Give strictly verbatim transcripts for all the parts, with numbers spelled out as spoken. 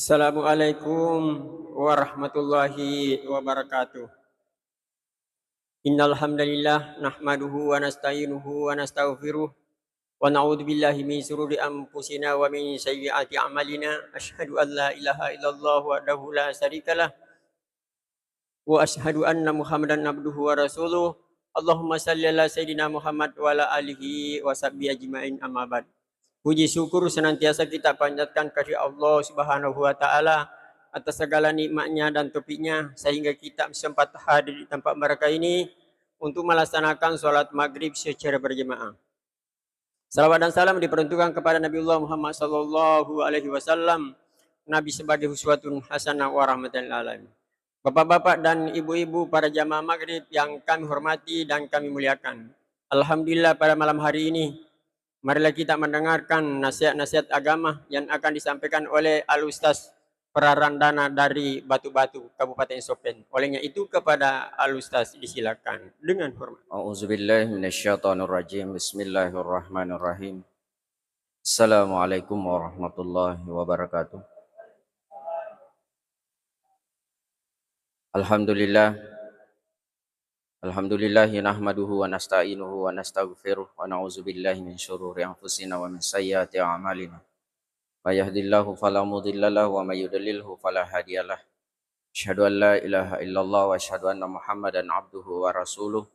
Assalamualaikum warahmatullahi wabarakatuh. Innal hamdalillah, nahmaduhu wa nasta'inuhu wa nastaghfiruh, wa na'udzu billahi min syururi anfusina wa min sayyiati a'malina. Asyhadu an la ilaha illallah wahdahu la syarikalah, wa asyhadu anna Muhammadan abduhu wa rasuluh. Allahumma salli ala sayyidina Muhammad wa ala alihi wa sahbihi ajma'in, amma ba'd. Puji syukur senantiasa kita panjatkan kehadirat Allah Subhanahu wa Ta'ala atas segala nikmatnya dan taufiknya, sehingga kita sempat hadir di tempat berkah ini untuk melaksanakan sholat maghrib secara berjamaah. Salawat dan salam diperuntukkan kepada Nabiullah Muhammad sallallahu alaihi wasallam, Nabi sebagai uswatun hasanah wa rahmatan lil alamin. Bapak-bapak dan ibu-ibu, para jamaah maghrib yang kami hormati dan kami muliakan. Alhamdulillah, pada malam hari ini, marilah kita mendengarkan nasihat-nasihat agama yang akan disampaikan oleh Al-Ustaz Prarandana dari Batu-Batu, Kabupaten Soppeng. Olehnya itu, kepada Al-Ustaz disilakan dengan hormat. A'udzubillahi minasyaitonirrajim. Bismillahirrahmanirrahim. Assalamualaikum warahmatullahi wabarakatuh. Alhamdulillah. Alhamdulillahi nahmaduhu wa nasta'inuhu wa nastaghfiruh wa na'udzubillahi min syururi anfusina wa min sayyiati a'malina. May yahdillahu fala mudilla lahu wa may yudlilhu fala hadiyalah. Asyhadu an la ilaha illallah wa asyhadu anna Muhammadan abduhu wa rasuluh.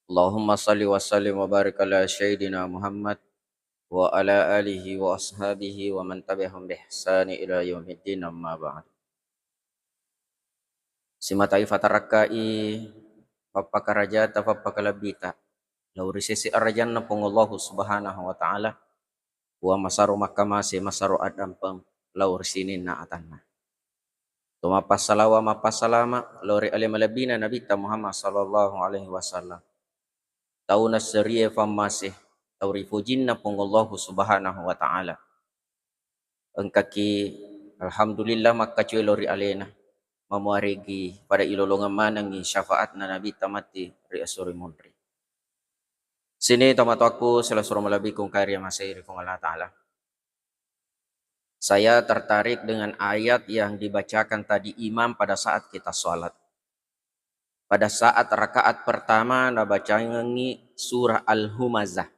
Allahumma salli wa sallim wa barik ala sayyidina Muhammad wa ala alihi wa ashabihi wa man tabi'ahum bi ihsani ila yaumiddin, amma ba'du. Simatai fatarakkai pappakarajata, pappakalebbita lao ri sese arajanna Puang Allahu Subhanahu wa Ta'ala, wa masaro makkamase, masaro addampeng lao ri sininna atanna. To mappassalawa, mappassalama lao ri ale malebbina Nabitta Muhammad sallallahu alaihi wasallam. Tau nasserie fammase, tau rifojinna Puang Allahu Subhanahu wa Ta'ala. Engkaki, alhamdulillah, makkacue lao ri alena. Mamuaregi pada ilolongeng manengngi syafaatna Nabitta matti ri esso ri munri. Sini tomatoakku, sila suro malebbiku engkae riamasei ri Puang Allah Ta'ala. Saya tertarik dengan ayat yang dibacakan tadi imam pada saat kita sholat. Pada saat rakaat pertama, nabacangengngi surah Al-Humazah.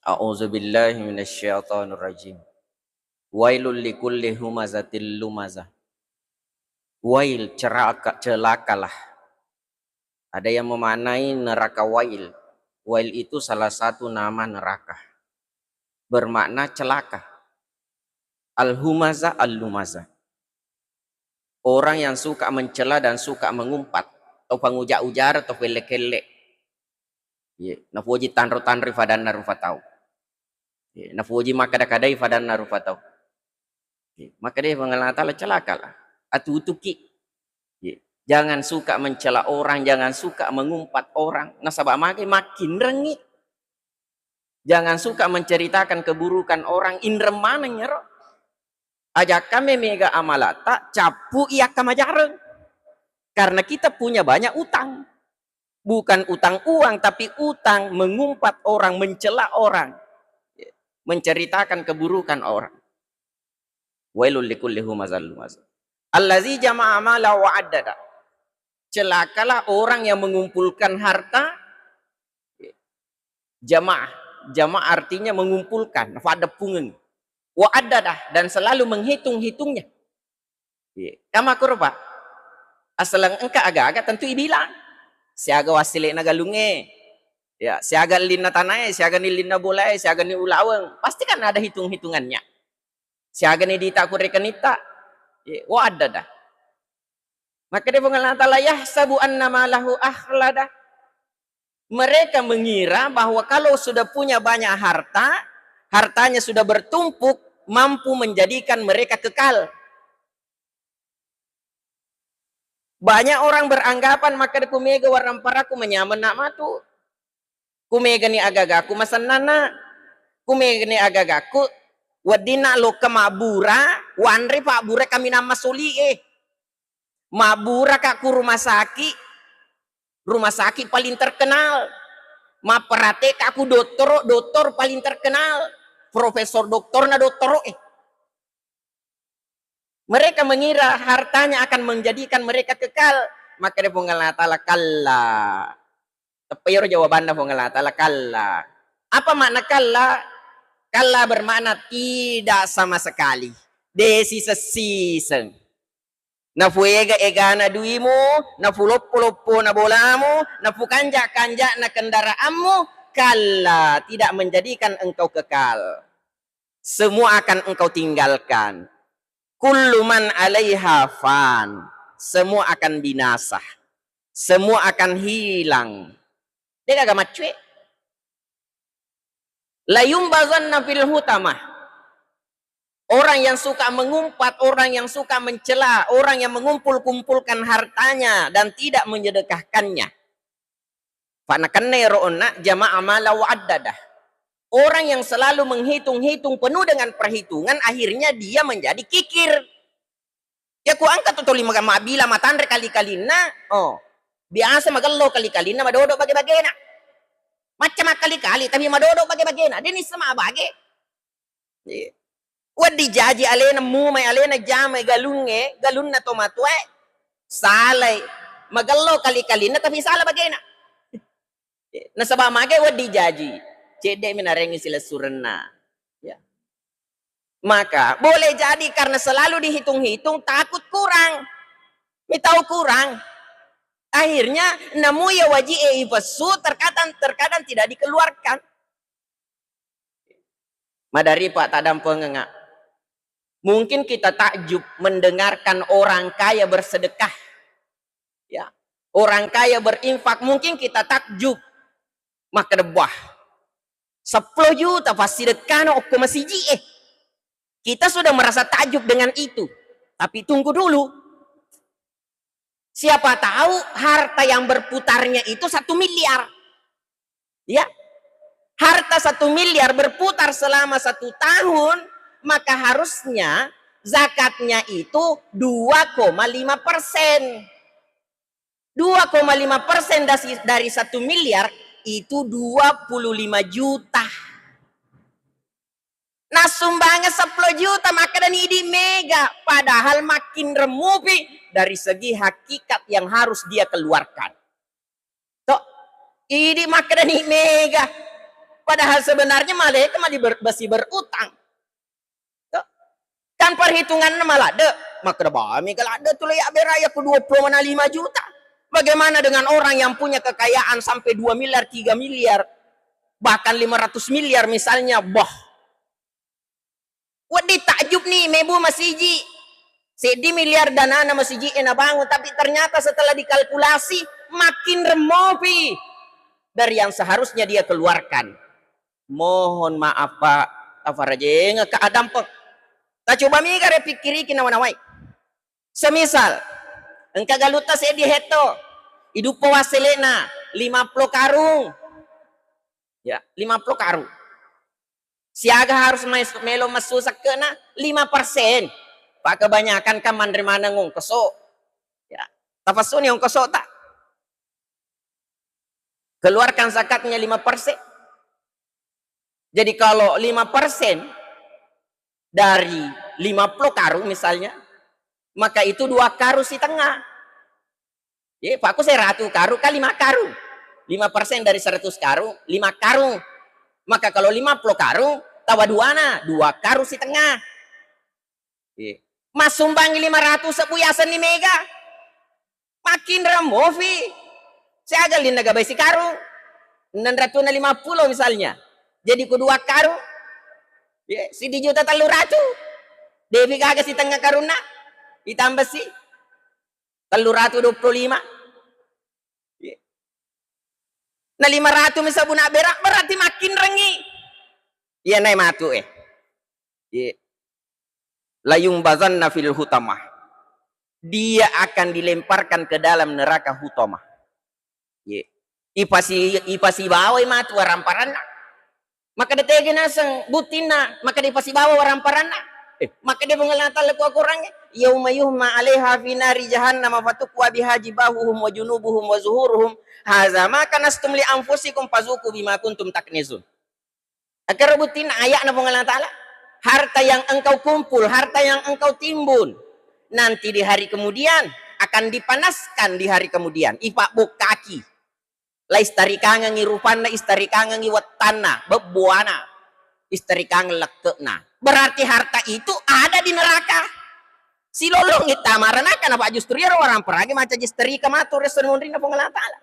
A'udzubillahi minasyaitonirrajim. Wailul likulli humazatil lumazah. Wail, ceraka, celakalah. Ada yang memaknai neraka Wail. Wail itu salah satu nama neraka. Bermakna celaka. Al-humaza, al-lumaza. Orang yang suka mencela dan suka mengumpat. Tau panguja-ujara, tau pelle-kelle. Iya, napoji tanro-tanroi fadanna rupa tau. Iya, napoji makkada-kadai fadanna rupa tau. Iya, makkadai Puang Allah Ta'ala, celakalah. Atutuki. Iya, jangan suka mencela orang, jangan suka mengumpat orang. Nasaba magai makkinrengngi. Jangan suka menceritakan keburukan orang, inreng maneng ero. Ajakka memega amalata, cappu iya kamajareng. Karena kita punya banyak utang. Bukan utang uang, tapi utang mengumpat orang, mencela orang, menceritakan keburukan orang. Wailul likulli humazal lumazah. Allazi jama'a mala wa addada. Celakalah orang yang mengumpulkan harta, jamaah. Jamaah artinya mengumpulkan, nafadeppungeng. Wa addada, dan selalu menghitung-hitungnya. Iya. Kamakkuro, Pak? Asaleng engka aga-aga tentu ibilang. Siaga wassele'na galungnge. Ya, siaga ellinna tanae, siaga ni ellinna bolae, siaga ni ulaweng. Pasti kan ada hitung-hitungannya. Siaga ni dita ku rekenitta. Iya, wa addada. Makkeda Puang Allah Ta'ala, "Yahsabu anna malahu akhlada." Mereka mengira bahwa kalau sudah punya banyak harta, hartanya sudah bertumpuk, mampu menjadikan mereka kekal. Banyak orang beranggapan, makkeda, "Kumega warang paraku manyamenna matu. Kumegani agagaku masennanna. Kumegani agagaku weddinna lokka mabbura, wanre pabbura kaminang masoli'e. Mabburaka ku rumah sakit, rumah sakit paling terkenal. Mapparateka ku dottoro, doktor paling terkenal. Profesor doktorna dottoro'e." Mereka mengira hartanya akan menjadikan mereka kekal. Maka dia Puang Allah Ta'ala, kalla. Tepa iyaro jawabanna Puang Allah Ta'ala, kalla. Apa makna kalla? Kalla bermakna tidak sama sekali. De siseng-siseng. Nafuega-egana duimu, nafuloppo-loppona bolamu, nafukanja-kanja'na kendaraanmu, kalla, tidak menjadikan engkau kekal. Semua akan engkau tinggalkan. Kullu man alaiha fan. Semua akan binasa. Semua akan hilang. Degaga maccue. Layumbazanna fil hutamah. Orang yang suka mengumpat, orang yang suka mencela, orang yang mengumpul-kumpulkan hartanya dan tidak menyedekahkannya. Fa nakennai ro onna jama'a mala wa addadah. Orang yang selalu menghitung-hitung penuh dengan perhitungan, akhirnya dia menjadi kikir. Ya ku engka tu tuli maga-, mabbila matanre kali-kalinna, oh, biasa magello kali-kalinna, madodo bage-bagena. Macca makkali-kali, tapi madodo bage-bagena. De nisseng mabage. Iya. Wedding jaji alena, mumai alena, jamai galungnge, galunna tomatoae, salai. Magello kali-kalinna, tapi sala bagena. Nasaba magai wedding jaji, cedde'mi narengngi silessurenna. Ya. Maka boleh jadi karena selalu dihitung-hitung, takut kurang, mitau kurang. Akhirnya namu ya waji'e ipessu, terkadang, terkadang tidak dikeluarkan. Madari, Pak, tadampengenga. Mungkin kita takjub mendengarkan orang kaya bersedekah. Ya. Orang kaya berinfak, mungkin kita takjub. Makkeda, "Wah, seppulo juta passidekkana okko masiji e." Kita sudah merasa takjub dengan itu. Tapi tunggu dulu. Siapa tahu harta yang berputarnya itu satu miliar. Ya. Harta satu miliar berputar selama satu tahun, maka harusnya zakatnya itu dua koma lima persen. Dua koma lima persen dasi-, dari satu miliar itu dua puluh lima juta. Nassumbangeng seppulo juta, makkedani idi mega, padahal makin remupi dari segi hakikat yang harus dia keluarkan. To, idi makkedani mega, padahal sebenarnya malaikat mali ber-, besi berutang. To, kan perhitunganna maladde, makkeda, "Bah, mega ladde tu le ya beraya ku dua puluh mana lima juta." Bagaimana dengan orang yang punya kekayaan sampai dua miliar, tiga miliar, bahkan lima ratus miliar misalnya? Bah, wedding takjub ni, mebu masiji. Seddi miliar danana masiji e nabangun, tapi ternyata setelah dikalkulasi makin remopi dari yang seharusnya dia keluarkan. Mohon maaf, Pak, tafarajengekka adampeng. Tacoba mega re pikkiriki nawa-nawai. Semisal, engka galutta seddi hetto, iduppa wassele'na lima puluh karung. Ya, lima puluh karung. Siaga harus mais-, melo messu sekkena lima persen. Pak, kebanyakan kan manre maneng ongkoso. Ya, tafessuni ongkoso ta. Keluarkan zakatnya lima persen. Jadi kalau lima persen dari lima puluh karung misalnya, maka itu dua karung setengah. Ye, Pak, ku seratu karung kan lima karung. Lima persen dari seratus karung, lima karung. Maka kalau lima puluh karung, tawa duana, dua karung setengah. Ye. Massumbangi lima ratus sebbu yasenni mega. Makin remofi. Siaga linna gabai sikarung. Enam ratus lima puluh misalnya. Jadi ku dua karung. Ye, siddi juta tellu ratu. Depi gaga setengah karunna. Ditambah si. Tellu ratu dua puluh lima. Ye. Na lima ratu mi sabuna berak, berarti makin rengi. Iya, nai matu, eh. Ye. Layumbazanna fil hutamah. Dia akan dilemparkan ke dalam neraka hutamah. Ye. Ipasi-, ipasibawai matu waramparanna. Makkeda tege naseng buttinna, makkeda ipasibawa waramparanna. Eh, makkeda Puang Allah Ta'ala ku Al-Quran, "Yauma yuhma alaiha fi nari jahannama fatukwa biha jibahuhum wa junubuhum wa zuhuruhum. Haza ma kanastum li anfusikum fazuku bima kuntum taknizun." Akkero buttinna aya'na Puang Allah Ta'ala. Harta yang engkau kumpul, harta yang engkau timbun, Nanti di hari kemudian akan dipanaskan di hari kemudian. Ipabbokkaki. La istarikangengi rupanna, istarikangengi wettanna, bebbuana. Istarikangeng lekke'na. Berarti harta itu ada di neraka. Silolongi tama ranaka, napa justru iyaro waramparage mancaji isterika matu resso ri munrinna Puang Allah Ta'ala.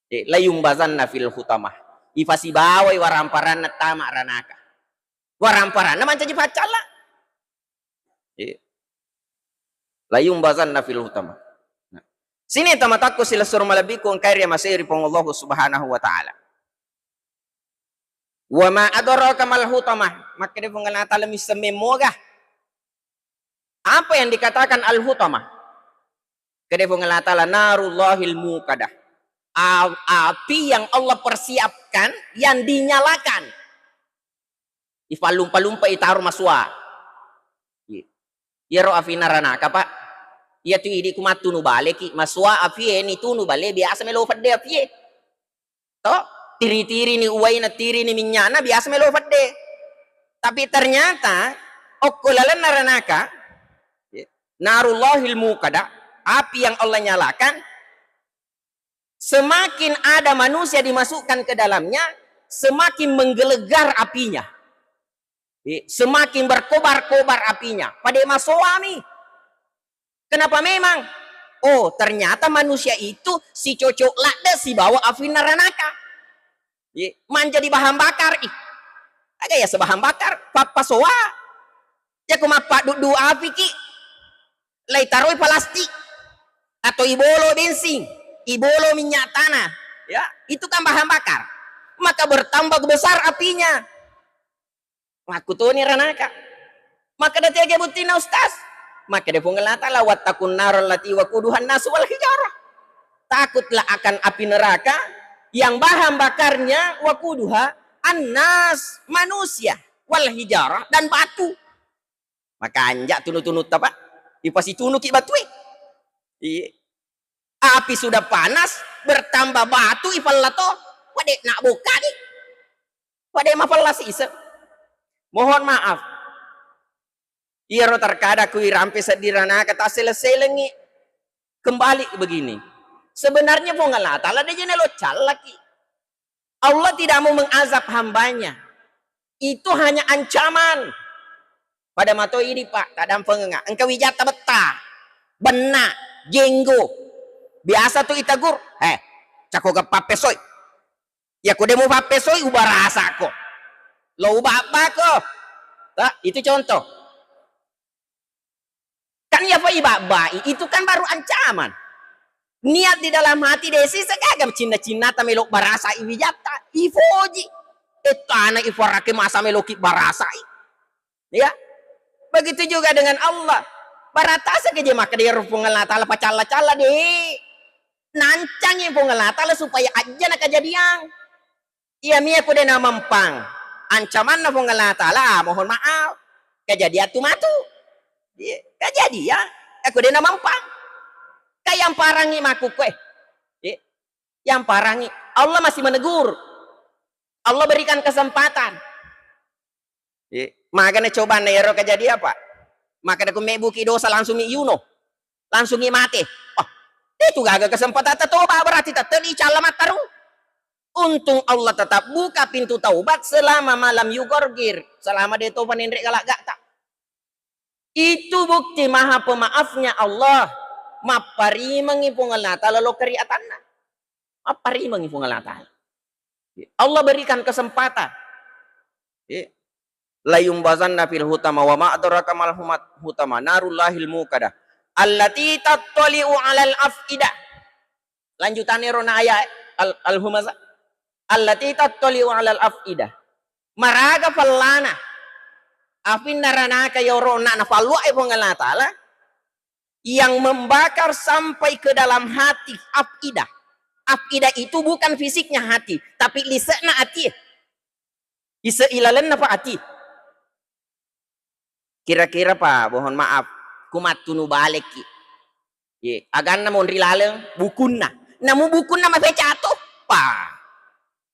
Eh, layumbazanna fil hutamah. Ipasibawai waramparanna tama ranaka. Waramparanna mancaji paccalla. Eh. Layumbazanna fil hutamah. Nah. Sini tamatakku silessureng malebbiku engkae riamasei ri Puang Allah Subhanahu wa Ta'ala. Wa ma adraka mal hutamah. Makkeda Puang Allah Ta'ala misseng memmoga. Apa yang dikatakan al-hutamah? Kede Puang Allah Ta'ala, narullahil muqadah. A-, api yang Allah persiapkan, yang dinyalakan. Ipallumpa-lumpa, itaro masua. Iya. Iyaro api naranaka, Pak. Iyatu idi ku mattunu baleki, masua api e, nitunu bale, biasa melo fedde api e. To, tiri-tirini uwaina, tirini minyana, biasa melo fedde. Tapi ternyata okko lalenna ranaka, ya, narullahil muqadah, api yang Allah nyalakan, semakin ada manusia dimasukkan ke dalamnya, semakin menggelegar apinya. Eh, semakin berkobar-kobar apinya. Pada masoami. Kenapa memang? Oh, ternyata manusia itu sicocok ladde sibawa api naranaka. Ye, manjadi bahan bakar. Ih, aga ya sebahan bakar? Pappasoa. Ya ku mappaduddu api ki, lai taroi plastik atau ibolo bensin, ibolo minyak tanah. Ya, itu kan bahan bakar. Maka bertambah besar apinya. Makkutoni ranaka. Makkeda tega buttina, Ustaz? Makkeda Puang Allah Ta'ala, "Wattaqun naral lati waquduhan nasu wal hijarah." Takutlah akan api neraka yang bahan bakarnya waquduha annas, manusia, wal hijarah, dan batu. Makanja tunu-tunutta, Pak. Ipasitunuki batue. Iya. Api sudah panas, bertambah batu, ipella to. Wade nak bokkani. Wade mapella siseng. Mohon maaf. Iyaro terkadang ku irampe seddi ranaka, tassele-selengi. Kembali begini. Sebenarnya Puang Allah Ta'ala de jene lo callaki. Allah tidak mau mengazab hambanya. Itu hanya ancaman. Pada mato idi, Pak, tadampengenga. Engka wijatta betta, benna, jenggo. Biasa tu itegur, "Eh, cako gappa pesoi. Ya ko demo pappesoi, ubarasako. Lo ubabbako." Ta, itu contoh. Kan iya fa ibabbai, itu kan baru ancaman. Niat di dalam hati desi segaga cinna-cinnata melo barasai wijatta, ifoji. Ettana ifarake masa meloki barasai. Ya. Begitu juga dengan Allah. Baratasaki je makkeda iyaro Puang Allah Ta'ala pacalla-calla de. Nancangi Puang Allah Ta'ala supaya ajjana kejadian. Iya mia ku de namempang ancamanna Puang Allah Ta'ala, ah, mohon maaf. Kejadian tu matu. Iya, kejadian. Aku de namempang. Kayak yang parangi maku kue. Iya. Yang parangi. Allah masih menegur. Allah berikan kesempatan. Iya. Magana cobanna iyaro kejadian, Pak. Maka de ku mebbuki dosa langsung mi yuno. Langsung mi mate. Oh, itu gaga kesempatan tatoba, berarti tette dicalla mattaru. Untung Allah tetap buka pintu taubat selama malam yugorgir, selama de topa nenre galak gata. Itu bukti maha pemaafnya Allah. Mapparimengi Puang Allah Ta'ala lo keriatanna. Mapparimengi Puang Allah Ta'ala. Allah berikan kesempatan. Iya. Layumbazanna fil hutama wa ma adraka mal humat-, hutama narullahil muqadah. Allati tattali'u alal af'idah. Lanjutanna ero na ayat al-, al-humazah. Allati tattali'u alal af'idah. Maraga fallana. Api naranaka yoro na nafalluai Puang Allah Ta'ala yang membakar sampai ke dalam hati, afidah. Afidah itu bukan fisiknya hati, tapi lisekna ati. Ise ilalenna pa ati. Kira-kira pa, mohon maaf, ku mattunu balekki. Ye, aganna monri laleng bukunna. Namu bukunna mafecato, pa.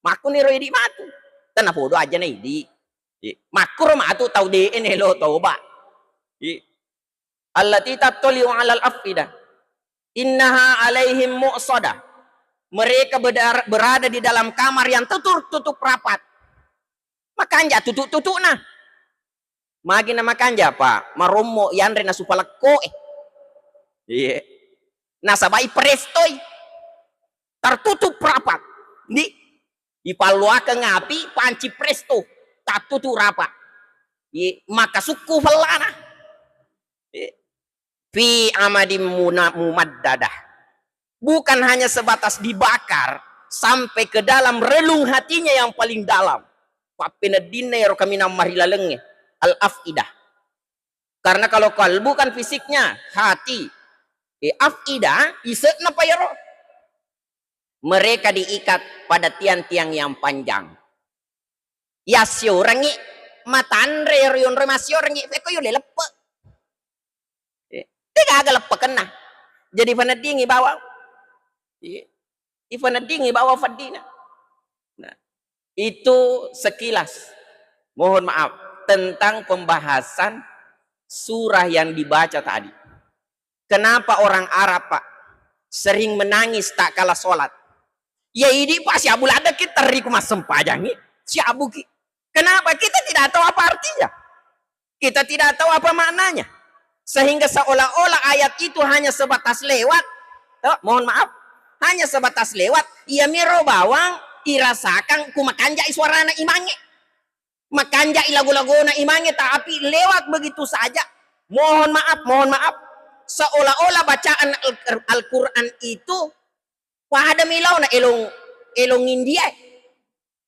Makkuniro idi matu. Tena podo aja na idi. Ye, makkuro matu tau de elo toba. Ye. Allati tattali'u 'alal af'idah. Innaha 'alaihim mu'sadah. Mereka bedar-, berada di dalam kamar yang tertutup rapat. Makanja tutu-tutu'na. Magi na makanja, Pak? Marommo yanre nasu palekko e. Iya. Nasabai prestoi. Tertutup rapat. Di, ipalluakeng api, panci presto. Tattutu rapat. Iya, makasukku fellana. Iya. Fi amadin muna-, mumaddadah. Bukan hanya sebatas dibakar, sampai ke dalam relung hatinya yang paling dalam. Pappeneddinna ero kaminang marilalengnge, al-afidah. Karena kalau kalbu kan fisiknya, hati. Eh, afidah, ise'na pa ero. Mereka diikat pada tiang-tiang yang panjang. Yassiorengngi matanre, ero yonroi massierengngi, pekko yole leppe. Eh, degaga leppekenna. Jadi ifaneddingi bawang. Iya. Ifaneddingi bawang feddina. Nah, itu sekilas. Mohon maaf, tentang pembahasan surah yang dibaca tadi. Kenapa orang Arab, Pak, sering menangis tak kala sholat? Ya, idi, Pak, siabu ladeki terri ku massempajangi, siabuki. Kenapa? Kita tidak tahu apa artinya. Kita tidak tahu apa maknanya. Sehingga seolah-olah ayat itu hanya sebatas lewat. Toh, mohon maaf. Hanya sebatas lewat. Iya miro bawang irasakan ku makanjai suarana imangnge. Makanjai lagu-lagona imangnge, tapi lewat begitu saja. Mohon maaf, mohon maaf. Seolah-olah bacaan Al-, Al-Quran itu pada milauna elong, elong India.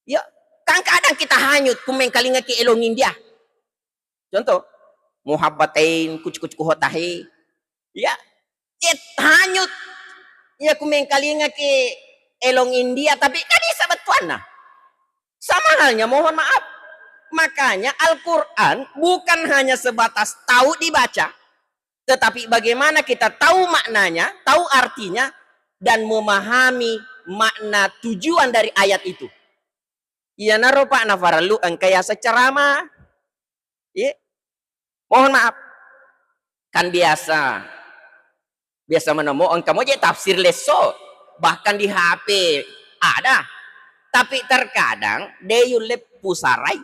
Ya, kan kadang kita hanyut ku mengkalingaki elong India. Contoh, muhabbatain kucu-kucu hotahe. Ya, ya, hanyut. Ya, ku mengkalingaki elong India, tapi kan isa bettuanna. Sama halnya, mohon maaf. Makanya Al-Quran bukan hanya sebatas tahu dibaca, tetapi bagaimana kita tahu maknanya, tahu artinya, dan memahami makna tujuan dari ayat itu. Iyanaro, Pak, nafarellu engka yaseng ceramah. Iya. Mohon maaf. Kan biasa. Biasa menemui engka moje tafsir lesso. Bahkan di H P ada. Tapi terkadang de yulle pusarai.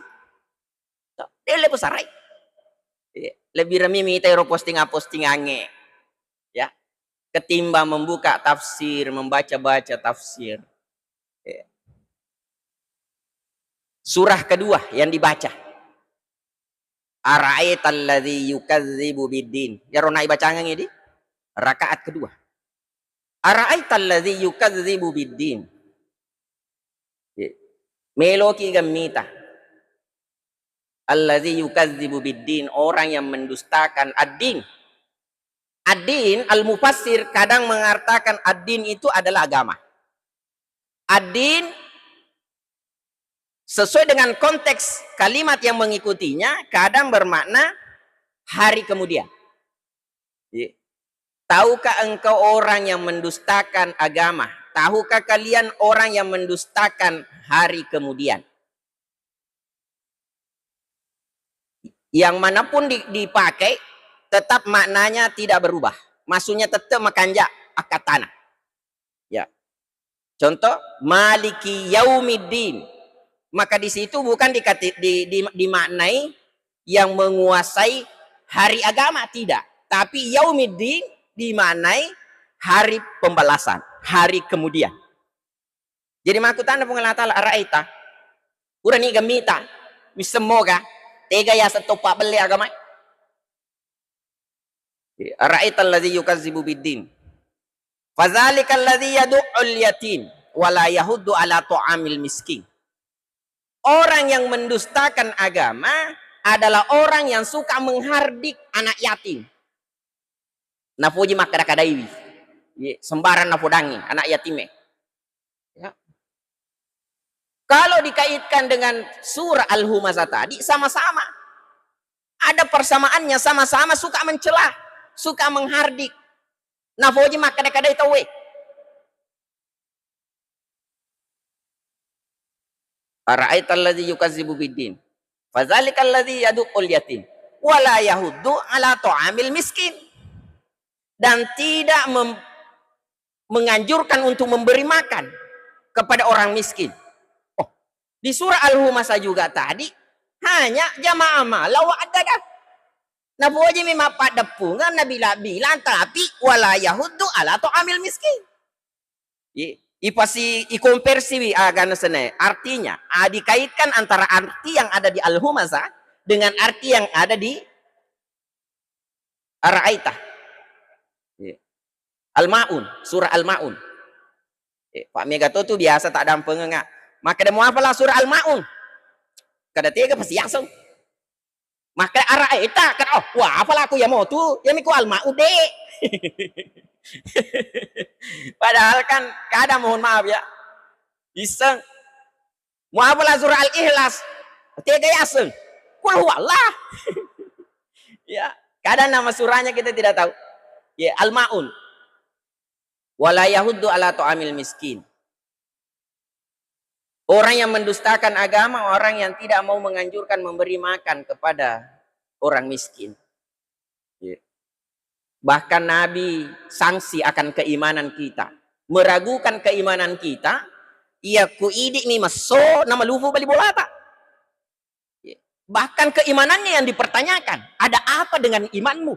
De yulle pusarai. Iya. Lebih remi mita ero postingan-postingangnge. Ya. Ketimbang membuka tafsir, membaca-baca tafsir. Iya. Surah kedua yang dibaca. Ara'aital ladzi yukadzibu biddin. Iyaro naibacangeng idi, rakaat kedua. Ara'aital ladzi yukadzibu biddin. Meloki gemmita. Alladzi yukadzibu biddin, orang yang mendustakan ad-din. Ad-din, al-mufassir kadang mengatakan ad-din itu adalah agama. Ad-din sesuai dengan konteks kalimat yang mengikutinya, kadang bermakna hari kemudian. Iya. Tahukah engkau orang yang mendustakan agama? Tahukah kalian orang yang mendustakan hari kemudian? Yang manapun di-, dipakai, tetap maknanya tidak berubah. Maksudnya tetap makanja akkatana. Ya. Contoh, maliki yaumiddin. Maka di situ bukan dikati-, di, di, dimaknai yang menguasai hari agama, tidak. Tapi yaumiddin dimaknai hari pembalasan, hari kemudian. Jadi makkutana Puang Allah Taala, "Ara'aita?" Purani gemmita, missemmoga, tega yaseng toppa belle agama? "Ara'aital ladzi yukazzibu biddin. Fadzalikal ladzi yadu'ul yatim, wa la yahuddu ala ta'amil miskin." Orang yang mendustakan agama adalah orang yang suka menghardik anak yatim. Napoji makkada-kadaiwi. Ye, sembarang napodangi anak yatime. Ya. Kalau dikaitkan dengan surah Al-Humazah tadi, sama-sama. Ada persamaannya, sama-sama suka mencela, suka menghardik. Napoji makkada-kadai tauwe. Ara'aital ladzi yukazzibu biddin. Fadzalikal ladzi yadu'ul yatim. Wa la yahuddu ala ta'amil miskin. dan tidak mem-, menganjurkan untuk memberi makan kepada orang miskin. Oh, di surah Al-Humasah juga tadi hanya jamaah malam wa addadah. Napojimi mappaddeppungeng, nabilang-bilang, tapi wala yahuddu ala ta'amil miskin. I-, ipasi-, ikonversiwi agana senai. Artinya, ah, dikaitkan antara arti yang ada di Al-Humasah dengan arti yang ada di Ara'aita. Iya. Al-Maun, surah Al-Maun. Eh, Pak Mega to tu biasa tak dampengeng, ah. Makkeda muapalah surah Al-Maun. Kada tega pasti yaseng. Makkeda Ara'aita, kan, oh, wah, apalah aku ya mau tu, ya miku Al-Maun, dek. Padahal kan kadang, mohon maaf ya, iseng. Muapalah surah Al-Ikhlas? Tega yaseng. Kul huwallah. Ya, kadang nama surahnya kita tidak tahu. Ya, Al-Maun. Wala yahuddu ala ta'amil miskin. Orang yang mendustakan agama, orang yang tidak mau menganjurkan memberi makan kepada orang miskin. Ya. Bahkan Nabi sanksi akan keimanan kita, meragukan keimanan kita, iya ku idi mi messo na malufu bali bolata. Ya. Bahkan keimanannya yang dipertanyakan, ada apa dengan imanmu?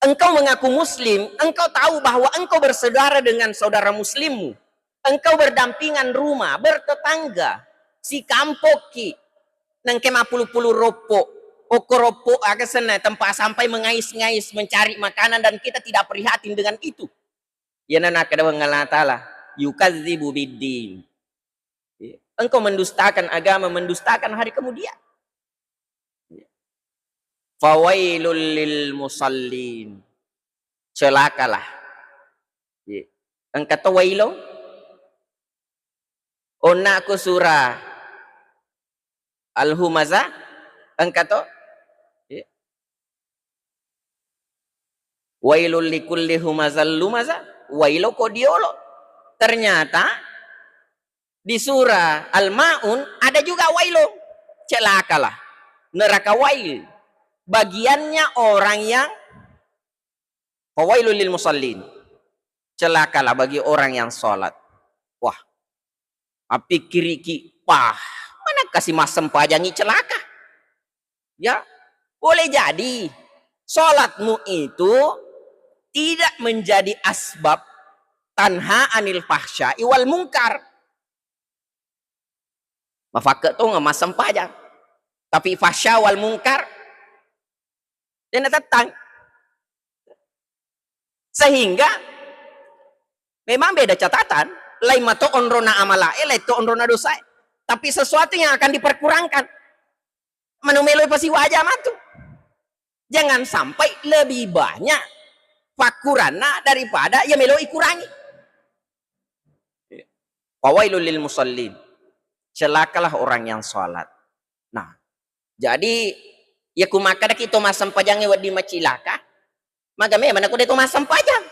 Engkau mengaku muslim, engkau tahu bahwa engkau bersaudara dengan saudara muslimmu. Engkau berdampingan rumah, bertetangga, sikampokki. Nengke mappulu-pulu roppo, okko roppo aga senna tempat sampah mengais-ngais mencari makanan dan kita tidak prihatin dengan itu. Iyana nakkeda Puang Allah Ta'ala, yukadzibu biddin. Engkau mendustakan agama, mendustakan hari kemudian. Fawailul lil musallin. Celakalah. Engka to wailo? Onna ko surah Al-Humazah, engka to? Wailul likulli humazal lumazah. Wailo ko diolo. Ternyata di surah Al-Maun ada juga wailun. Celakalah. Neraka wail. Bagiannya orang yang, fawailul lil musallin. Celakalah bagi orang yang sholat. Wah. Appikkiriki, pah, mana kasih massempajangi celaka. Ya, boleh jadi sholatmu itu tidak menjadi asbab tanha anil fahsya'i wal munkar. Mafakke tongeng massempajang. Tapi fahsya wal munkar, dena tettang. Sehingga memang beda catatan, lain mato onrona amalae, lain to onrona dosae. Tapi sesuatu yang akan diperkurangkan. Manu meloi pasiwaja matu. Jangan sampai lebih banyak pakkuranna daripada ya meloi kurangi. Fawailul lil musallin. Celakalah orang yang sholat. Nah, jadi ya ku makkadaki to massempajangnge wedding macilaka, maga memang nako de to massempajang.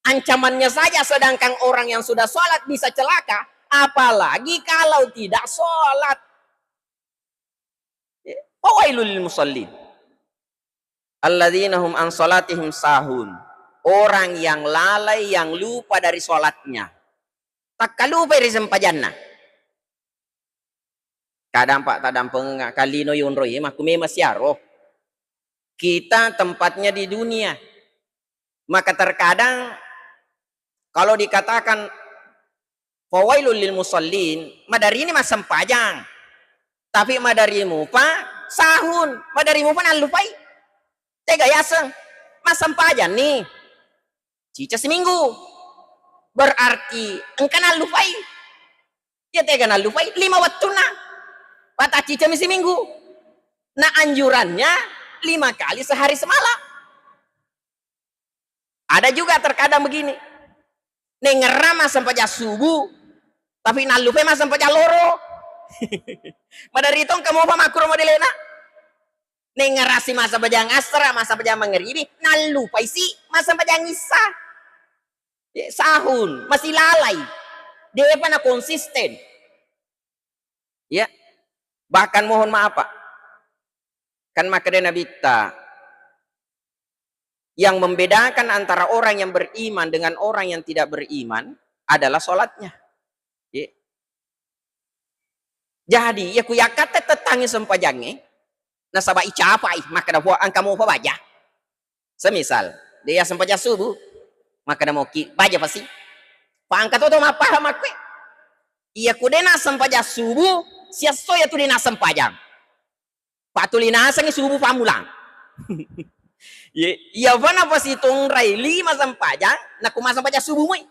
Ancamannya saja, sedangkan orang yang sudah sholat bisa celaka, apalagi kalau tidak sholat. Fawailul lil musallin. Alladzina hum an salatihim sahun. Orang yang lalai, yang lupa dari sholatnya. Takkalupai ri sempajanna. Kadang, Pak, tadampengenga kalino yonroi, makku memang siaro. Kita tempatnya di dunia. Maka terkadang kalau dikatakan fawailul lil musallin, madarini massempajang. Tapi madari mupa sahun, madari mupa nallupai. Tega yaseng massempajang ni. Cica siminggu. Berarti engka nallupai. Ya tega nallupai lima wettunna. Pata cica mi siminggu. Nah, anjurannya lima kali sehari semalam. Ada juga terkadang begini. Nengngerang massempajang subuh, tapi nallupai massempajang loro. Madari tong kamu apa makkuro modelena? Nengngerasi massempajang asra, massempajang mangeribi, nallupai si massempajang issa. Ya, sahun, masih lalai. Depa na konsisten. Ya. Bahkan mohon maaf, Pak. Kan makkeda Nabitta, Yang membedakan antara orang yang beriman dengan orang yang tidak beriman adalah sholatnya. Ye. Jadi, iya ku yakkatte tettangngi sempajangnge, nasaba icapai, makkeda, "Puang, engka mopa baja." Semisal, de' iya sempajang subuh, makkeda moki, "Baja pasi." Pa engka toto mappahang makkue. Iya ku de' nassempajang subuh, siasso iya tu de' nassempajang. Patuli nasengngi subuh pammulang. Ye, iya pa napasitongrai lima sempajang, nakku massempajang subuh moi.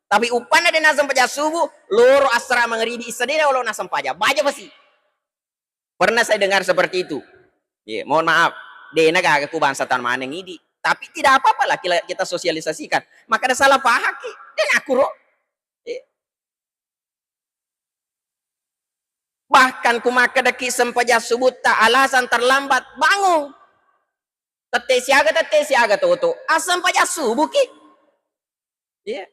Tapi uppanna de' nassempajang subuh, loro, assara, mangribi, isya de' olo nassempajang. Baja pasi. Pernah saya dengar seperti itu. Ye, mohon maaf, de' na gaga ku bangsa tana maneng idi. Tapi tidak apa-apa lah, kila-, kita sosialisasikan. Makkeda salah paham ki, de' nakkuro. Ye. Bahkan ku makkedaki sempajang subutta alasan terlambat, bangung. Tette siaga, tette siaga toto, assempajang subuh ki. Iya.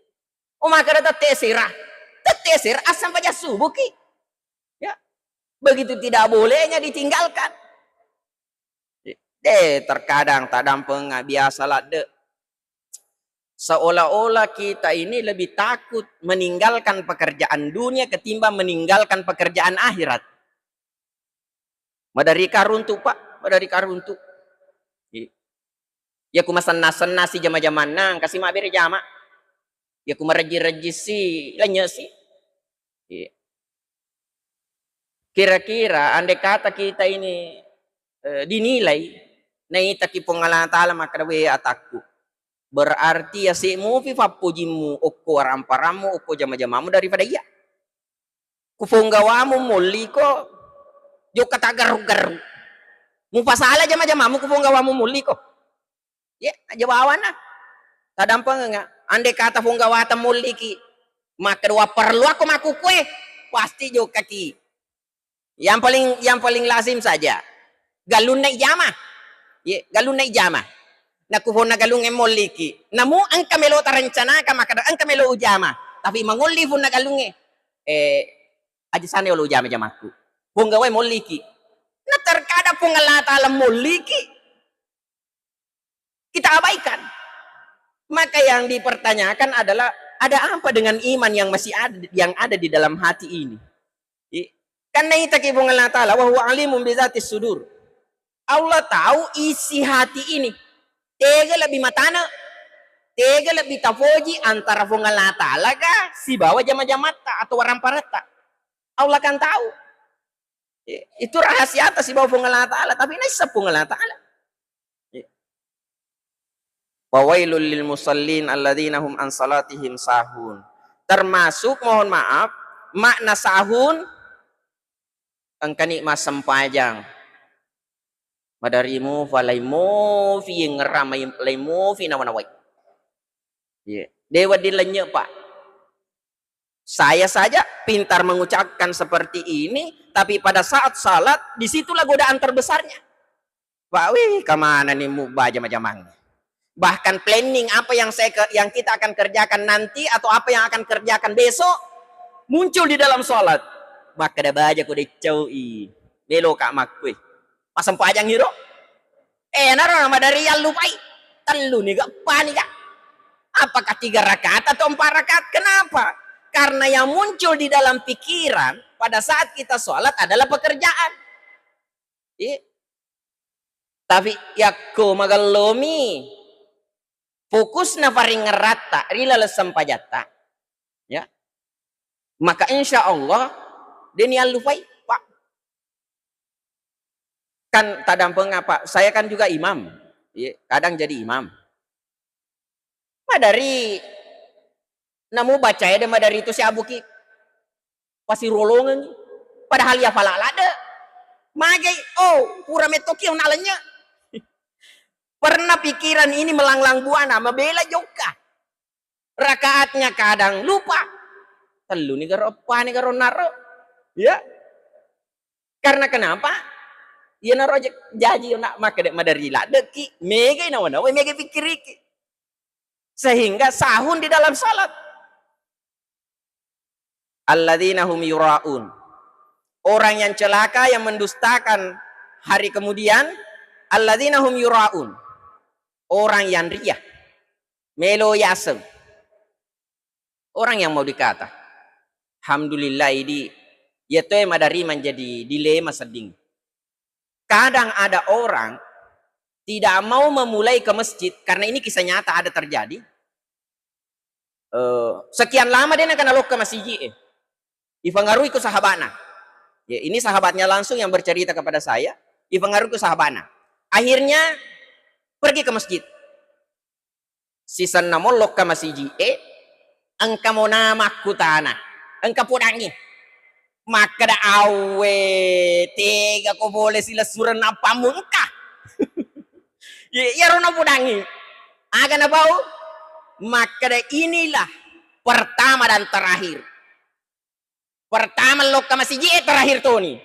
Oh, makkeda tette sera. Tette sera, assempajang subuh ki. Ya. Begitu tidak bolehnya ditinggalkan. De', terkadang taddampeng biasa ladde. Seolah-olah kita ini lebih takut meninggalkan pekerjaan dunia ketimbang meninggalkan pekerjaan akhirat. Maderri karuntu, Pak, maderri karuntu. I-, iya ku masenna-senna si jama-jamanna, engka si mabbere jama. Iya ku marejji-rejji si, lennye si. Iya. Kira-kira andai kata kita ini, eh, dinilai, naitaki Puang Allah Taala makkeda, "We atakku, berarti ase mupi fappojimmu okko waramparammu, okko jama-jamamu daripada iya. Ku ponggawamu molliko, jokka taggarru-garru. Mupasala jama-jamamu ku ponggawamu molliko." Ye, aja bawana. Tadampengenga. Andai kata ponggawata molliki, makkeda wapparelluakko makkukue, pasti jokkaki. Yang paling, yang paling lazim saja. Galunna ijama. Ye, galunna ijama. Nakku ponna galungnge molliki. Namu engka melo tarencanakan, makkeda engka melo ujama. Tapi mangolli punna galungnge. Eh, aja sana olo ujama-jamakku. Ponggawae molliki. Nah, terkadang Puang Allah Taala molliki. Kita abaikan. Maka yang dipertanyakan adalah, ada apa dengan iman yang masih ada, yang ada di dalam hati ini? I-, karena itaki Puang Allah Taala, "Wa huwa alimun bidzati sudur." Allah tahu isi hati ini. Tega lebih matana, tega lebih tafoji antara Puang Allah Taala kah, sibawa jama-jamatta atau waramparatta? Allah kan tahu. I-, itu rahasiata sibawa Puang Allah Taala, tapi naisseng Puang Allah Taala. Fawailul lil musallin alladzina hum an salatihim sahun. Termasuk, mohon maaf, makna sahun, engkani massempajang. Madarimu falai mofi yengngerang, mai-, lai mofi nawa-nawai. Iya. De' wedding lennye, Pak. Saya saja pintar mengucapkan seperti ini, tapi pada saat salat, disitulah godaan terbesarnya. Pak, wih, kemana nih mu-, baja-majamang? Bahkan planning apa yang saya ke-, yang kita akan kerjakan nanti atau apa yang akan kerjakan besok muncul di dalam salat. Makkeda baja ko deccau i. Melo ka makkue. Massempajang iro. Eh, naro nama dari yang lupai. Tellu ni ga, empat ni ga. Apakah tiga rakaat atau empat rakaat? Kenapa? Karena yang muncul di dalam pikiran pada saat kita sholat adalah pekerjaan. Iya. Tapi yakko magellomi fokusna paringngeratta ri laleng sempajatta, ya, maka insya Allah deni allupai, Pak. Kan tadampeng apa? Saya kan juga imam. Iya, kadang jadi imam. Madari namu bacae de madari tu siabuki. Pasirolongengi. Padahal ya fala ladde. Magai, oh, pura mettoki na lennye. Pernah pikiran ini melanglang buana, mabela jokka. Rakaatnya kadang lupa. Tellu ni garo, eppa ni garo naro. Ya. Karena kenapa? Iya naro aja jaji nak makkeda madari laddeki, megai nawa-nawa, megai pikiriki. Sehingga sahun di dalam salat. Alladzina hum yuraun. Orang yang celaka, yang mendustakan hari kemudian, alladzina hum yuraun. orang yang ria, melo yaseng. Orang yang mau dikata, alhamdulillah, idi, iya toe madari menjadi dilema sedding. Kadang ada orang tidak mau memulai ke masjid, karena ini kisah nyata ada terjadi. Eh, sekian lama dia nakana lokka masiji, eh. Ifangarui ku sahabatna. Ya, ini sahabatnya langsung yang bercerita kepada saya. Ifangarui ku sahabatna. Akhirnya pergi ke masjid. Sisenna mollokka masiji e, engka mo nama kutana, engka podangi. Makkeda, "Awe, tega ko pole silessureng nappamu engka?" Ye, iyaro napodangi. Aga napau? Makkeda, "Inilah pertama dan terakhir." Pertama lokka masiji e, terakhir toni.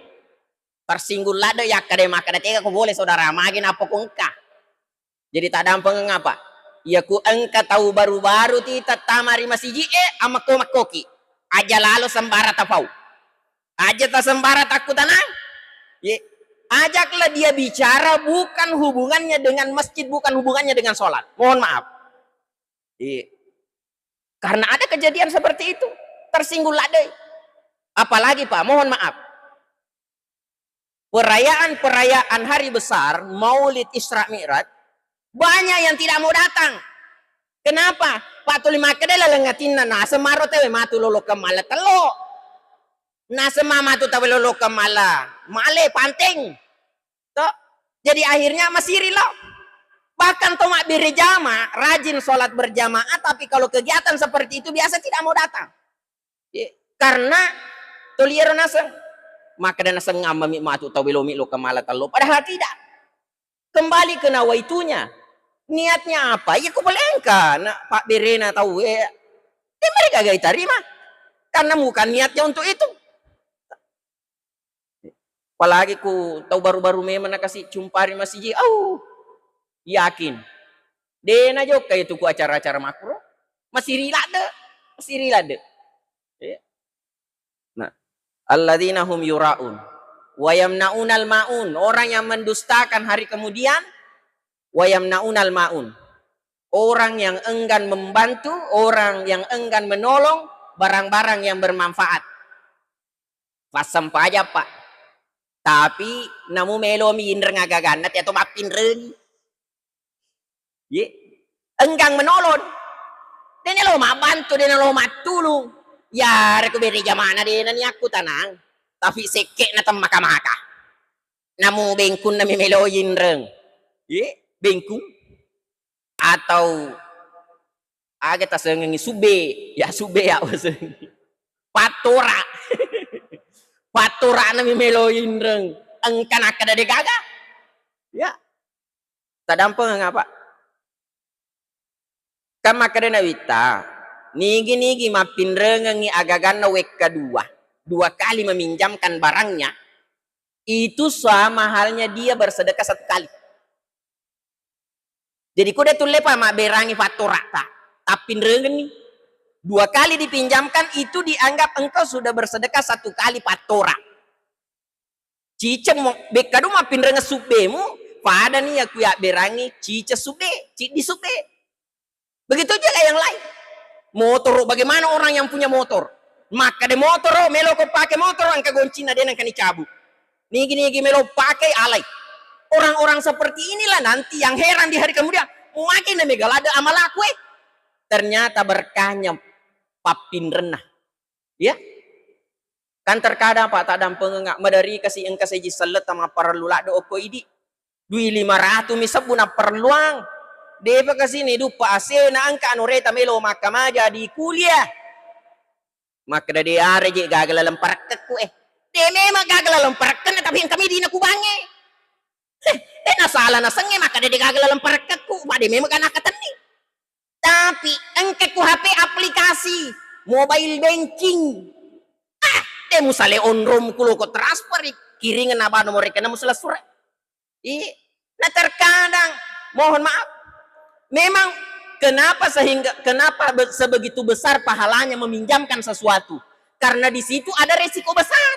Tersinggung ladde yakkeda, makkeda, "Tega ko pole saudara, magi nappa ko engka?" Jadi tadampengeng apa? Iya ku engka tau baru-baru ti tattama ri masiji e, amakko-makkoki. Aja lalo sembara tapau. Aja tasembara takkutanang. Ye, ajaklah dia bicara bukan hubungannya dengan masjid, bukan hubungannya dengan sholat. Mohon maaf. Iya. Karena ada kejadian seperti itu, tersinggung ladde. Apalagi, Pak, mohon maaf. Perayaan-perayaan hari besar, Maulid, Isra Mi'raj, banyak yang tidak mau datang. Kenapa? Pak, tuli makkeda laleng atinna, naseng maro tewe matu lolokeng mala tello. Naseng ma matu tawe lolokeng mala male panteng. Toh? Jadi akhirnya masiri lo. Bahkan to mabbere jama, rajin sholat berjamaah, tapi kalau kegiatan seperti itu biasa tidak mau datang. Ye, karena toliero naseng. Makkeda naseng ammami matu tau belomi lo kemala tello. Padahal tidak. Kembali ke nawaitunya. Niatnya apa? Ya, ku pole engka na pabberena tau e. Ya, mereka gak diterima. Karena bukan niatnya untuk itu. Apalagi ku tau baru-baru memang nakasi cumpari masiji, au, yakin de najokka itu ku acara-acara makro, masiri ladde, masiri ladde. Ya. Nah, alladzina hum yuraun wa yamnaunal maun, orang yang mendustakan hari kemudian, wa yamnaunal maun, orang yang enggan membantu, orang yang enggan menolong barang-barang yang bermanfaat. Passempajang, Pak. Tapi namu melomi inreng agaganna, teato mappinrengi. Ye, enggang menolong. Dena lo mabbantu, dena lo mattulung. Yareku bere jamana dena ni akkutanang. Tapi sekke'na temmaka-maka. Namu bengkunna mi melo inreng. Ye, bengkung. Atau aga tasengengi subbe, ya subbe ya wasengi. Pattora. Pattorana mi melo inreng. Engka nakkeda de gaga. Ya. Tadampengeng apa? Kan makkeda Nabitta, nigi-nigi mappinrengengi agaganna wekka dua, dua kali meminjamkan barangnya, itu sama halnya dia bersedekah satu kali. Jadi, ko de tulle pa mabberangi fattorata, tappinrengenni. Dua kali dipinjamkan, itu dianggap engkau sudah bersedekah satu kali fattora. Ciceng mo, bekkadu mappinrengeng subbemu, padani ya ku yabberangi ciceng subbe, ciddi subbe. Begitu juga yang lain. Motoro, bagaimana orang yang punya motor? Makkeda motoro, melo ko pake motoro, engka goncinna de nengka ni cabu. Nigi-nigi melo pake, alai. Orang-orang seperti inilah nanti yang heran di hari kemudian. Magi na mega ladde amalaku, eh. Ternyata berkahnya pappinrenna. Ya. Kan terkadang, Pak, taddampengeng, maderri kasi engka seji selletta mapparellu ladde okko idi. Dui lima ratu mi sebbu napparelluang. Depa kasi ni duppa asena engka anoreta melo makkamaja di kuliah. Makkeda de are je gaga laleng parekkekku, eh. De memang gaga laleng parekkenna, tapi engka mi dina kubangnge. Eh, de nasala nasengnge makkeda de gaga laleng parekkekku, pa de memang ga nakkatenni. Tapi engka ku H P aplikasi mobile banking. Ah, de musale onrong ku loko transfer, kiringeng naba nomor rekenna musalessureng. Ih, nah terkadang, mohon maaf, memang kenapa sehingga, kenapa be-, sebegitu besar pahalanya meminjamkan sesuatu? Karena di situ ada resiko besar.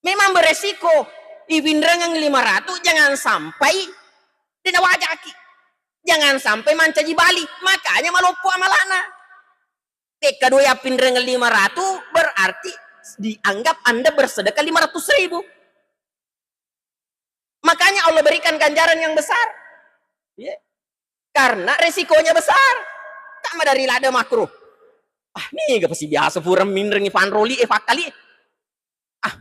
Memang beresiko. Ipinrengeng lima ratu, jangan sampai de nawajaki. Jangan sampai mancaji bali, makanya maloppo amalana. Tekka dua yappinreng lima ratus, berarti dianggap Anda bersedekah lima ratus ribu. Makanya Allah berikan ganjaran yang besar. Ya. Karena resikonya besar. Tak madari lada makruh. Ah, niga pasi biasa pura minrengi fanroli e fakkali. Ah,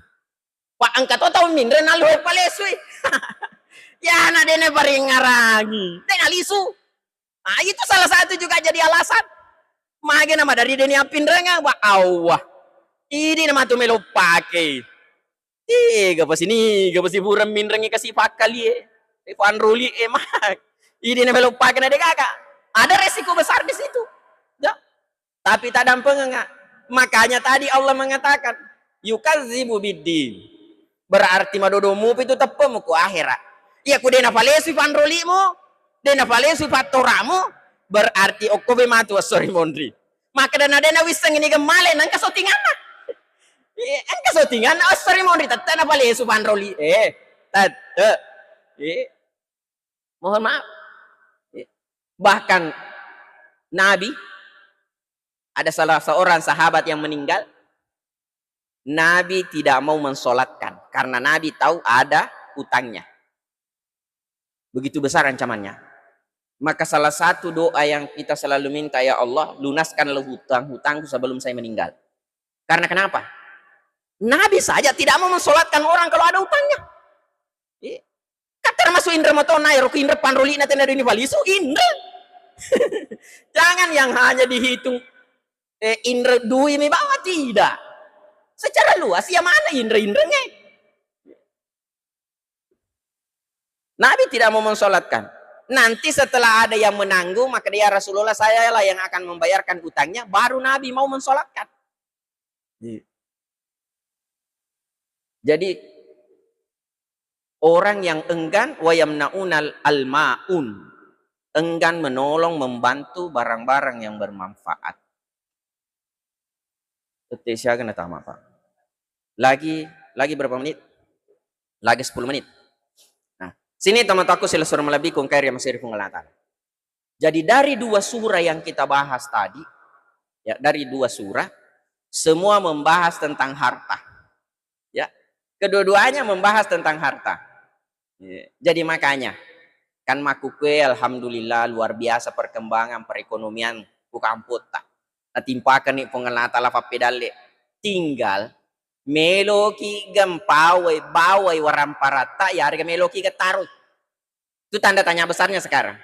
Pak, engka to tau minre nallo e palesui. Ya, na dene paringarangi. Dena lisu. Ah, itu salah satu juga jadi alasan. Mage na madari deni appinrenga, wa Allah. Idi na matu melo pake. Tiga pasi niga pasi pura minrengi kasi fakkali e. E fanroli e, mak. Idi na melo pake na de gaga. Ada resiko besar di situ. Ya. Tapi taddampengeng, makanya tadi Allah mengatakan, "Yukadzibu biddin." Berarti madodo mupi tu teppemu ku akhirat. Iya, ku de nafalesui fanrolimu, de nafalesui fattoramu, berarti okko be matu esso ri monri. Makkeda na de nawisseng ini gemmale, nengka sottinganna. Eh, engka sottinganna esso ri monri, tette nafalesu fanroli. Eh, tette. Eh, mohon maaf. Eh, bahkan Nabi, ada salah seorang sahabat yang meninggal, Nabi tidak mau mensolatkan karena Nabi tahu ada utangnya. Begitu besar ancamannya. Maka salah satu doa yang kita selalu minta, "Ya Allah, lunaskanlah hutang-hutangku sebelum saya meninggal." Karena kenapa? Nabi saja tidak mau mensolatkan orang kalau ada utangnya. Iya. Kan termasuk indra matona, ero ku indra panrolina tena duni falisu, indra. Jangan yang hanya dihitung, eh, indra dui mi bawa, tidak. Secara luas, ya mana indra-indra nge? Nabi tidak mau mensolatkan. Nanti setelah ada yang menanggung, maka dia, "Rasulullah, sayalah yang akan membayarkan utangnya," baru Nabi mau mensolatkan. Iya. Jadi, orang yang enggan, "Wa yamna'unal almaun," enggan menolong, membantu barang-barang yang bermanfaat. Tette siaga na tama, Pak. Lagi, lagi berapa menit? Lagi sepuluh menit. Nah, sini teman-temanku silessureng malebbiku engkae ri amasei ri Puang Allah Ta'ala. Jadi dari dua surah yang kita bahas tadi, ya, dari dua surah, semua membahas tentang harta. Ya, kedua-duanya membahas tentang harta. Ya, jadi makanya, kan makkukue, alhamdulillah, luar biasa perkembangan perekonomian ku kampotta. Natimpakenni Puang Allah Ta'ala pappedalle. Tinggal meloki gempawai, bawai waramparatta, yarega meloki gettaroi. Itu tanda tanya besarnya sekarang.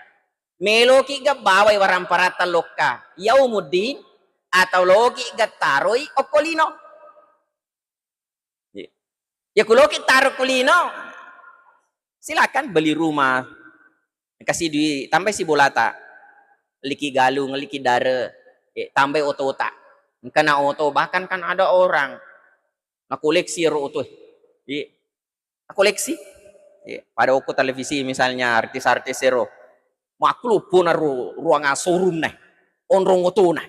Meloki ga bawai waramparatta lokka yaumuddin atau loki ga taroi okko lino? Iya. Ya, ku loki taro ku lino, silakan beli rumah, kasi dui, tambai si bolata, liki galung, liki dare, eh, tambai otota. Engkana oto, bahkan kan ada orang na koleksi ero oto. Iya. Koleksi. Iya, pada okko televisi misalnya artis-artis ero. Makkuluppo na ru-, ruang showroom na. Onrong otona.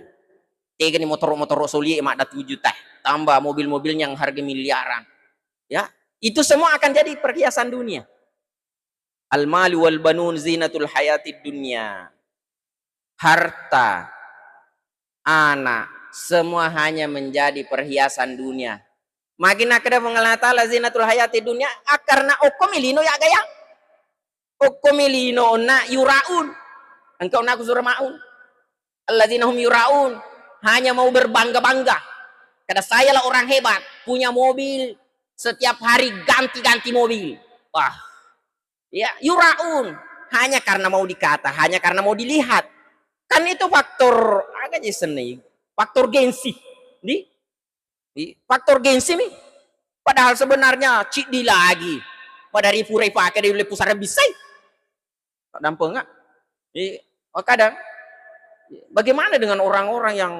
Tegani motoro-motoro solie madda tujuh juta. Tambah mobil-mobilnya yang harga miliaran. Ya, itu semua akan jadi perhiasan dunia. Al-malu wal banun zinatul hayatid dunya. Harta, anak, semua hanya menjadi perhiasan dunia. Magi nakkeda Puang Allah Ta'ala zinatul hayati dunia, akkarna okkomi lino ya gaya. Okkomi lino onna yuraun. Engka onna ku sura maun. Alladzina hum yuraun, hanya mau berbangga-bangga. Kada sayalah orang hebat, punya mobil, setiap hari ganti-ganti mobil. Wah, ya, yuraun, hanya karena mau dikata, hanya karena mau dilihat. Kan itu faktor, aga je senni, faktor gengsi. Di, di faktor gengsi mi. Padahal sebenarnya ciddi lagi. Pada rifu-rifu ake di lepu sarang bisai. Dampeng nggak? Di, oh, kadang, bagaimana dengan orang-orang yang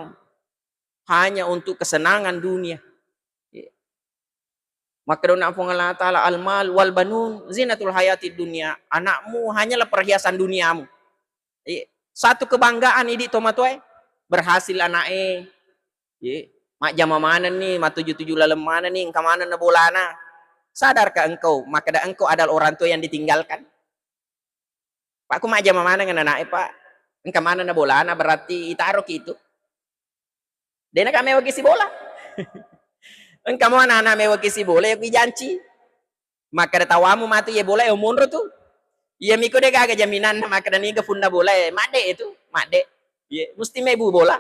hanya untuk kesenangan dunia? Makkeda Puang Allah Ta'ala, "Al-mal wal banun zinatul hayatid dunya." Anakmu hanyalah perhiasan duniamu. Iya. Satu kebanggaan idi tomatoae, berhasil anaknya. Iya. Majjama maneng ni, matuju-tuju laleng maneng ni, engka maneng na bolana. Sadarkah engkau, makkeda engkau adalah orang tua yang ditinggalkan? Pak, ku majjama maneng anak-anak e, Pak. Engka maneng na bolana, berarti itaro ki itu. Dena ka mewaki sibola. Engka mo anak-anak mewaki sibola, ya ku janci. Makkeda tawamu matu ye bola e monro tu. Iya miko de gaga jaminanna makkeda niga funna bola e. Madde itu, madde. Ye, musti mebu bola.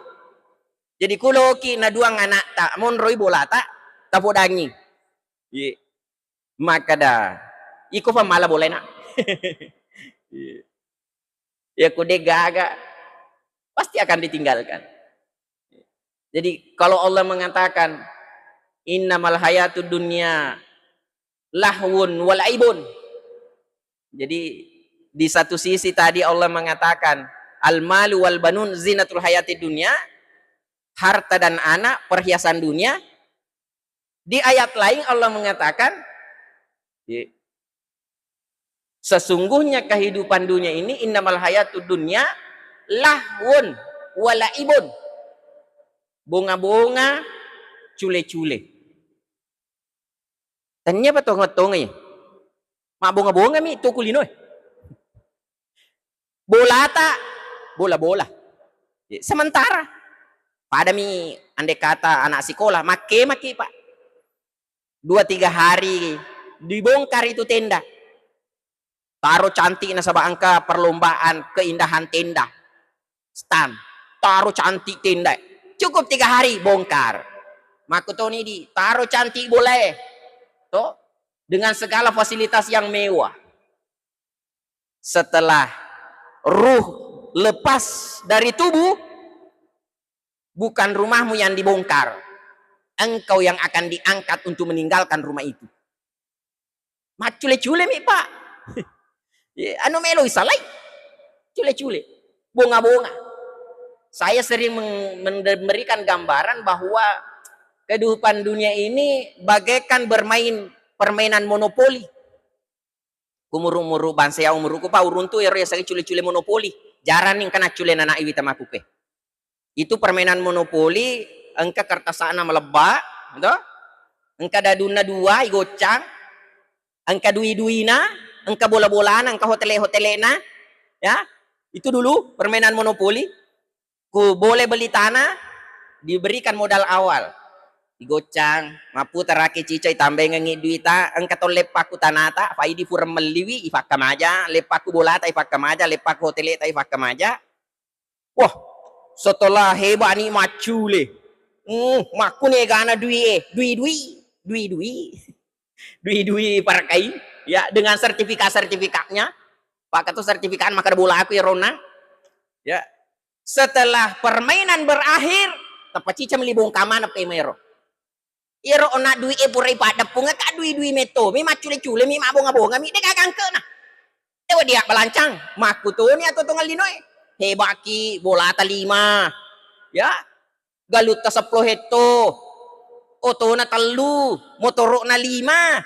Jadi kuloki na duang anak ta, monroi bola ta, tapodangi. Ye. Makkeda, iko fa mala bola e, Nak. Ye. Ya ku de gaga, pasti akan ditinggalkan. Jadi kalau Allah mengatakan, "Innamal hayatud dunya lahwun wa laibun." Jadi di satu sisi tadi Allah mengatakan, "Al malu wal banun zinatul hayatid dunya," harta dan anak perhiasan dunia. Di ayat lain Allah mengatakan, ye, sesungguhnya kehidupan dunia ini, "Innamal hayatud dunya lahwun wa laibun." Bonga-bonga, cule-cule. Tania apa tonga-tonga ya? Mabbonga-bonga mi tu kulino e. Bolata, bola-bola. Sementara. Padami andai kata anak sekolah, makke-makke, Pak. Dua tiga hari dibongkar itu tenda. Taro cantik nasaba engka perlombaan keindahan tenda. Stan. Taro cantik tenda. Cukup tiga hari bongkar. Makkutoni di taro cantik bola e. Toh? Dengan segala fasilitas yang mewah. Setelah ruh lepas dari tubuh, bukan rumahmu yang dibongkar. Engkau yang akan diangkat untuk meninggalkan rumah itu. Maccule-cule mi, Pak. Ye, anu melo isalai. Cule-cule. Bonga-bonga. Saya sering meng-, memberikan gambaran bahwa kehidupan dunia ini bagaikan bermain permainan monopoli. Kumuru-muru bangsa ya umuruku pa uruntu ero yasengnge cule-cule monopoli. Jarang ni engka naccule nana iwi tamakuke. Itu permainan monopoli, engka kertasana malebba, to? Engka dadunna dua igoccang, engka dui-duina, engka bola-bolana, engka hotele-hotelena, ya. Itu dulu permainan monopoli. Ku boleh beli tanah, diberikan modal awal. Digoccang, mapputaraki cica, itambengengi duita, engka to leppakku tanata, faidi fureng melliwi, ifakkamaja, leppakku bolata, ifakkamaja, leppakku hoteleta, ifakkamaja. Wah, setelah hebat ni maccule. Hmm, makkuni egana dui e, dui-dui, dui-dui. Dui-dui parakai, ya, dengan sertifikat-sertifikatnya. Pak, itu sertifikat maka bola aku ya, Rona. Ya, setelah permainan berakhir, tepacica meli bongka maneng pemairo. Iyaro onna dui e purai paddeppung, ka dui-dui metto mi, maccule-cule mi, mabonga-bonga mi, de gaga engkena. Ewa dia balancang, makkutoni atau tongal lino e. Hebaki, bolata lima. Ya, galutta seppulo hetto, otona tellu, motoro'na lima.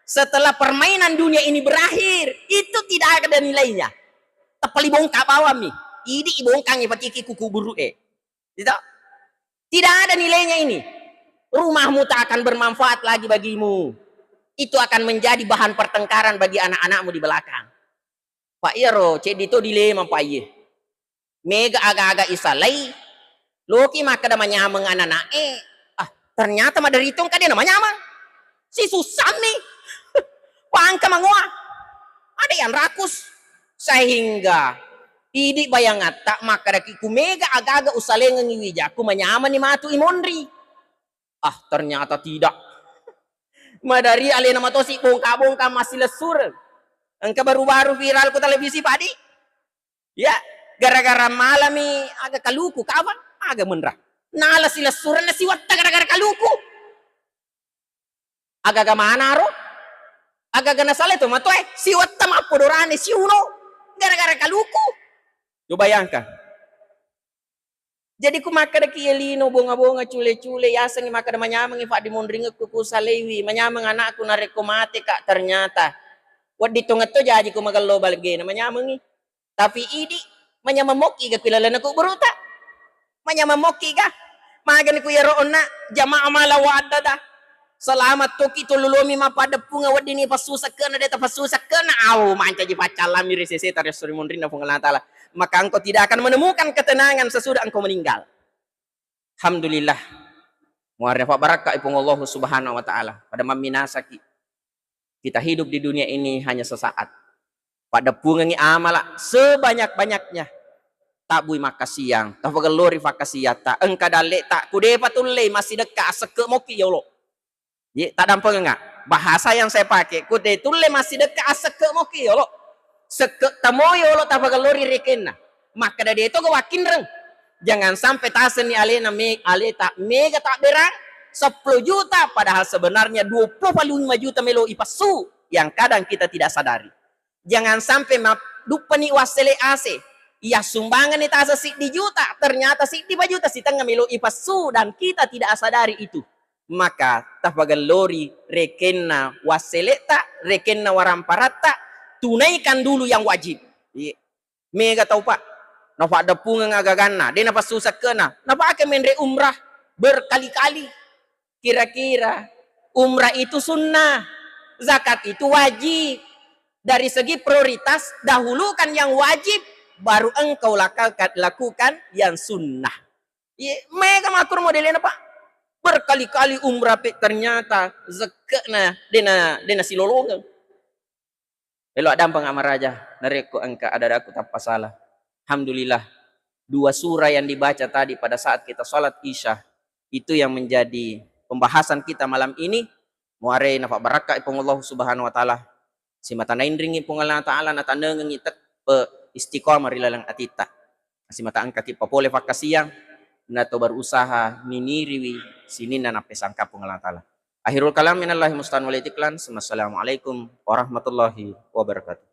Setelah permainan dunia ini berakhir, itu tidak ada nilainya. Teppali bongka bawammi. Idi ibongkangi patiki ku kuburu e. Tidak? Tidak ada nilainya ini. Rumahmu tak akan bermanfaat lagi bagimu. Itu akan menjadi bahan pertengkaran bagi anak-anakmu di belakang. Pak, iyaro ceddi to dilema, Pak, iye. Mega aga-aga isalai, loki makkeda manyameng anana'e, ah, ternyata maderita engka de namanyameng. Sisussanni. Pangka mangoa. Ada yang rakus. Sehingga idi bayangatta makkedaki ku mega aga-aga usalengengi wijaku manyameni matu imonri. Ah, ternyata tidak. Madari alena matosi bongka-bongka massilessureng. Engka baru-baru viral ku televisi, Pak, di. Ya, gara-gara malami aga kaluku, kawan, aga menra. Nala silessureng na siwetta gara-gara kaluku. Aga-aga manaro? Aga-aga nasalai to matoe, siwetta mappodorane siuno gara-gara kaluku. Coba bayangkan. Jadi ku makkedaki iye lino bonga-bonga cule-cule, yasengngi makkeda manyamengngi faddimonringekku ku salaiwi, manyameng anakku narekko mate, Kak, ternyata wedding tongetto jaji ku magello balgena manyamengngi. Tapi idi manyameng mokki ga ku ilalenna kuburuta? Manyameng mokki ga? Magani ku iyaro onna jamaah mala waddada. Selamat toki tololomi mappadeppungeng weddinni passusekkena, de' tapassusekkena, au mancaji paccallami ri seseta ri esso ri munrinna Puang Allah Ta'ala. Maka engkau tidak akan menemukan ketenangan sesudah engkau meninggal. Alhamdulillah. Muarna fabbarakkai Puang Allah Subhanahu wa Ta'ala. Pada mamminasaki. Kita hidup di dunia ini hanya sesaat. Paddeppungengngi amala sebanyak-banyaknya. Tabbui makkasiang, tafagellori fakkasiatta, engka dalle'ta, ku de'pa tullei massidekka assekke moki yolo. Ye, taddampengengnga. Bahasa yang saya pakai, ku de' tulle massidekka assekke moki yolo. Sekke tamo yolo tafagellori rekenna. Makkeda de' to ga wakkinreng. Jangan sampai tasenni alena me-, aleta mega tabberang seppulo juta, padahal sebenarnya dua puluh lima juta melo ipassu yang kadang kita tidak sadari. Jangan sampai ma-, duppani wassele ase. Iya sumbangan ni tasa siddi juta, ternyata siddi pa juta sitengnga melo ipassu dan kita tidak sadari itu. Maka tafagellori rekenna wasseleta, rekenna waramparatta, tunaikan dulu yang wajib. Iya. Mega tau, Pak. Napaddeppungeng agaganna, de' napassusekkena. Napake menre umrah berkali-kali. Kira-kira umrah itu sunnah, zakat itu wajib. Dari segi prioritas, dahulukan yang wajib, baru engkau lakukan, lakukan yang sunnah. Iya, mega makkuro modelena, Pak. Berkali-kali umrah pe ternyata zekkena de' na, de' nasilolongeng. Elo addampeng amaraja, narekko engka ada-adaku tappa salah. Alhamdulillah, dua surah yang dibaca tadi pada saat kita salat Isya, itu yang menjadi pembahasan kita malam ini. Muare nafabbarakkai Puang Allah Subhanahu wa Ta'ala. Simata nainringi Puang Allah Ta'ala, natanengengi teppe istiqamah ri laleng atitta. Simata engkaki papole fakkasiang, nato berusaha niniriwi sininna nappesangka Puang Allah Ta'ala. Akhirul kalam minallahi musta'an wal itiklan. Assalamualaikum warahmatullahi wabarakatuh.